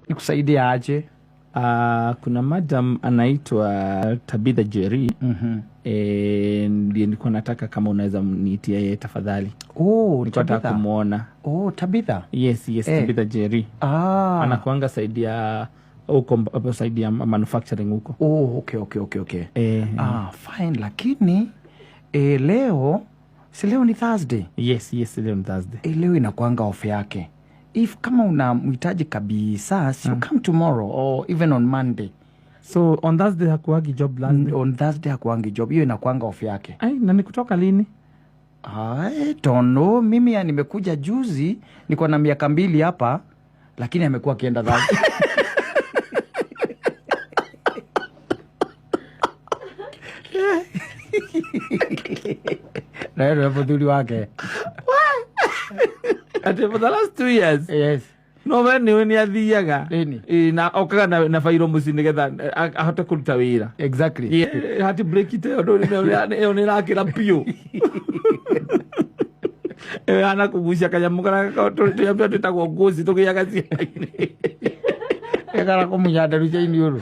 Nikusaidie aje? Kuna madam anaitwa Tabitha Jerry. Ndiye nilikuwa nataka kama unaweza niitia yeye tafadhali. Oh, Nilikuwa nataka Tabitha. kumwona. Oh, Tabitha. Yes, Tabitha Jerry. Anakuanga saidia huko, saidia manufacturing huko. Oh, okay. Ah, fine, lakini leo si leo ni Thursday. Yes, leo ni Thursday. Leo inakuanga off yake. If kama unamhitaji kabisa, so come tomorrow or even on Monday. So on Thursday hakuagi job last? On Thursday hakuangi job, hiyo inakuanga off yake. Ai, na ni kutoka lini? I don't know. Mimi ya nimekuja juzi, niko na miaka 2 hapa, lakini amekuwa akienda Thursday. Na yeye ndio wake. Ati for the last 2 years. Yes. No we niwe ni athiaga. Ĩni. Ĩ, na okaga na bairo mũciĩ nĩgetha ahote kũruta wĩra. Exactly. Hati break ite ĩyo ĩyo nĩ ĩrakĩra biũ. Ĩyo ĩhana kũgucia kanyamũ karĩa tũnyamũ tũrĩa twĩtagwo ngũci tũgĩaga ciara-inĩ. Ĩkara kũmunya nderu cia iniũrũ.